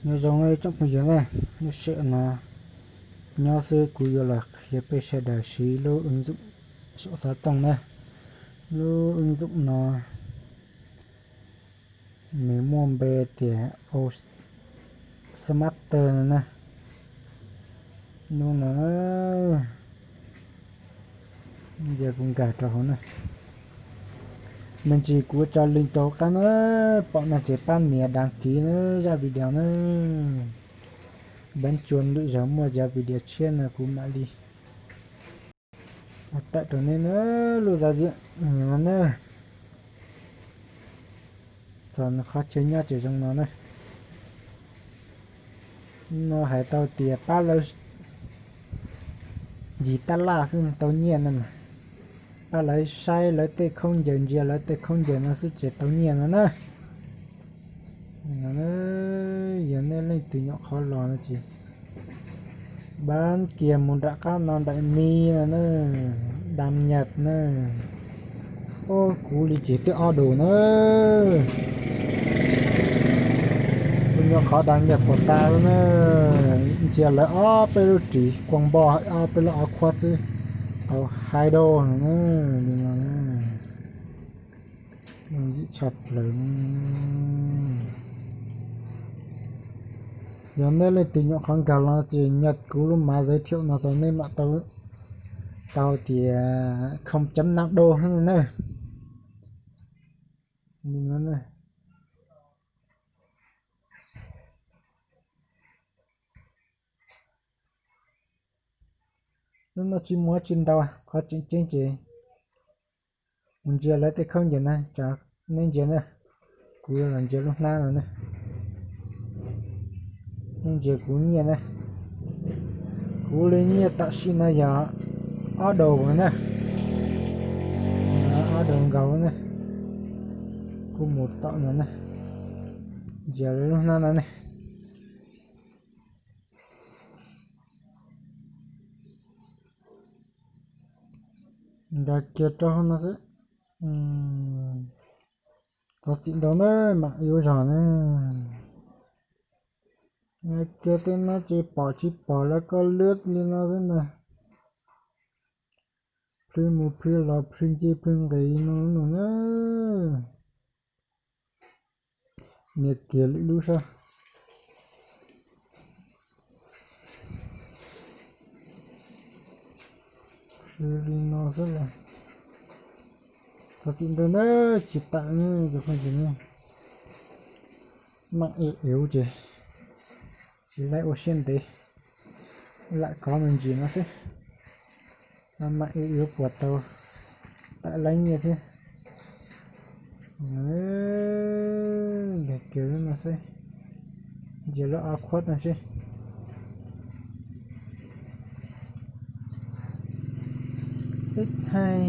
Nyob zoo tsoom phooj ywg na, lub sij hawm no nyob xwb kuv yuav los qhia peb sawv daws siv lub ứng dụng sổ xóa tông na. Lub ứng dụng no nws muaj npe tias Smarter no na. Lub no, yog kuv nkag rau hauv na, me ntsis kuv tso link rau hauv qab na, pom no ces pab nias đăng ký na, zaj video na, bấm chuông lwm zaug muaj zaj video tshiab no kuv mam li ua tawm rau nej na, lub giao diện no na. Txog qhov chaw nyob ces zoo no na. No hais tau tias pab lawv ncig tab laj xwb tau nyiaj no mas, pab lawv saib lawv tej khaub ncaws, ntsia lawv tej khaub ncaws no xwb ces tau nyiaj no na. Yog nej leej twg nyuam qhuav los no ces bab kiag mus nram qab no ntawm mi no na, đăng nhập na. Ua kuv li ces twb ob đô na. Kuv nyuam qhuav đăng nhập pom tas na, ntsia lawv ob peb lub ris quaj npo, ob peb lub áo khoác xwb tau hai đô no na. Yim tshaj plaws. Yog nej leej twg nyuam qhuav nkag los ces nhập kuv lub mã giới thiệu no tau, nej mam tau, tau tias không chấm năm đô na. Lub no tsis muaj tsis ntau, qhov tseem ceeb ces mus ntsia lawv tej khaub ncaws na, nej ntsia na, kuv los ntsia lub hnab no na, nej ntsia kuv nyiaj na, kuv li nyiaj tam sim no yog ob đô na, ob đô nkaus na, kuv mus tom no na, ntsia lub hnab no ne. Nkag kiag rau hauv no xwb. Thov txim ntau na, mam ua zog na. Nkag kiag tej no ces pom tsis pom lawv koj lwb li no xwb ntag. Plhws mus plhws los plhws nce plhws nqis no no na. Nias kiag lwm lub sab. Li no xwb los thov txim ntau na, tsis tawm ne, cov phooj ywg ne. Mam ev ev ces tsis laib ua siab ntev, lam kov me ntsis no xwb. Mam ev ev puas tau tawm laib nyiaj thiab. Nkag kiag lub no xwb, ntsia lub áo khoác no seb. Ib thaj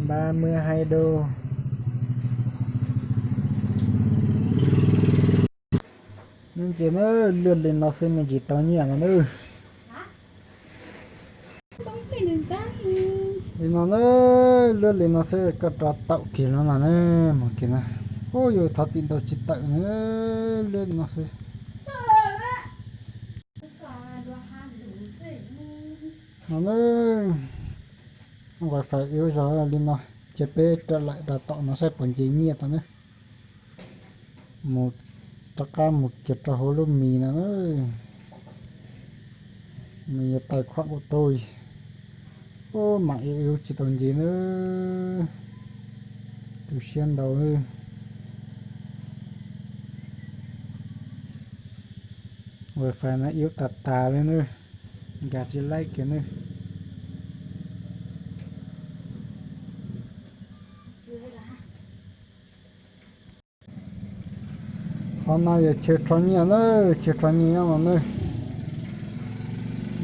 ba mươi hai đô. Nej ntsia na, lwaj li no xwb me ntsis tau nyiaj no na. Li no na, lwaj li no xwb koj rov taum kiag los no na, mus kiag na. Ub, yus thov txim ntau tsis tawm na, lwaj no xwb. No na, wifi ev zog li no, ces peb raws laim rau tom no saib puas nce nyiaj tau na. Mus rov qab mus kiag rau hauv lub mis no na. Mis yuav tài khoản của tôi. Ub, mam ev ev tsis tau nce na. Tu siab ntau. Wifi no ev tas tas li na. Nkag tsis laib kiag na. Qhov no yog chaw rho nyiaj na, chaw rho nyiaj nyob no na.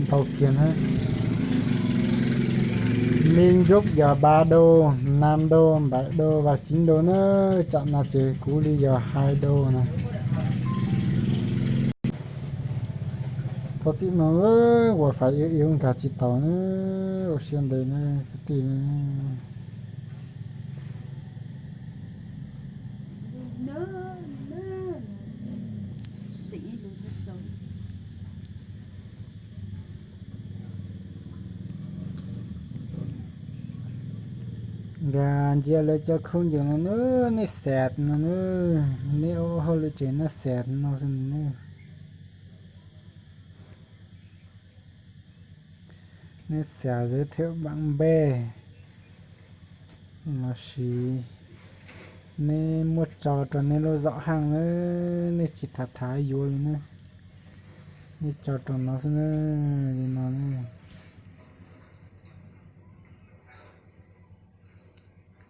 Ntau kiag na. Min gốc yog ba đô, năm đô, bảy đô và chín đô na. Tsam no ces kuv li yog hai đô na. Thov txim no, wifi ev ev nkag tsis tau na, ua siab ntev na kwv tij na. Nkag ncia lawv cov khaub ncaws no na, nej xam no na, nej ua hauj lwm tsev nej xam no xwb no na. Nej xam giới thiệu bạn bè lossis nej muab tso rau nej lub zom haj na, nej tsis tham tham yuav li na, nej tso rau no xwb na, li no na.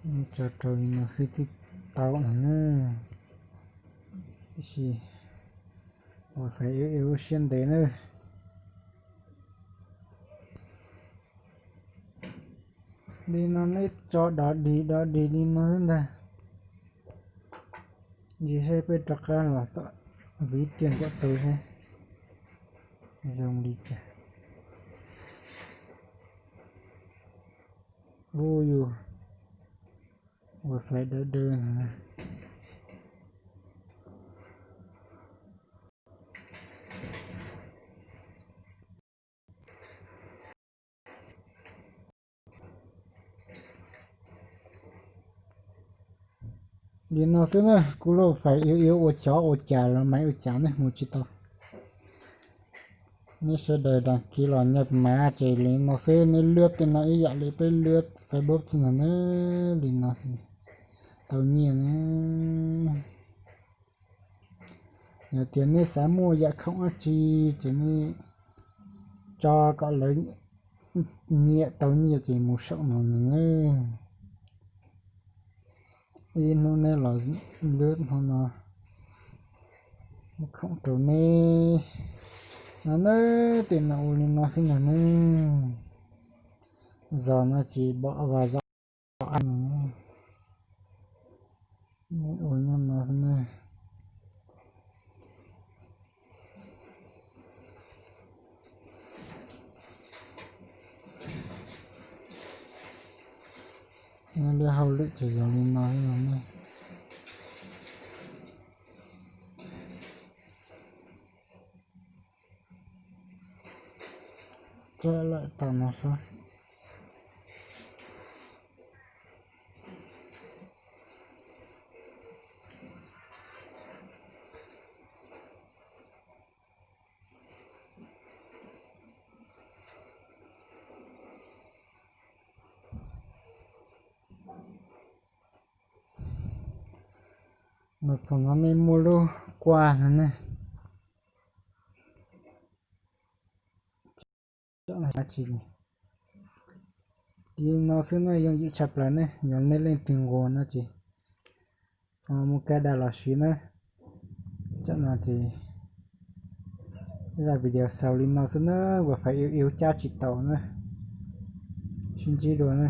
Nej tso rau li no xwb twb tau no na. Tiam sis uas fais ib ib lub siab ntev na. Li no nej tso dov dig dov dig li no xwb ntag. Ntsis saib peb rov qab los tom viv tiag nkaum tus seb zoo li cas. Ub yus, ua fais dawb dawb no. Li no xwb na, kuv lauj fais iv iv ua chov ua cas los maiv ua cas nej mus tsis tau. Nej sawv daws đăng ký los nyaj mas ces li no xwb, nej lwb tej no ib yam li peb lwb Facebook xwb ntag na, li no xwb tau nyiaj na. Yog tias nej xav muaj yam khoom dab tsi ces nej tso kom lawv nyiam tau nyiaj ces mus saum no na. Ib hnub nej los lwb hnub no muaj khoom rau nej no na. Tej no ua li no xwb ntag ne. Zos no ces Pov Vas zos no, nej ua nyob no xwb ne. Nej lub hauj lwm ces yog li no xwb ne. Tso lawm tas no sub. Los txog no nej muaj lub kuaj no ne. Li no xwb no yooj yim tshaj plaws ne, yog nej leej twg nquag no ces mus kaij daj los siv na. Tam no ces zaj video xaus li no xwb na, uas fais iv iv cab tsis tau na. Sib ntsib dua na.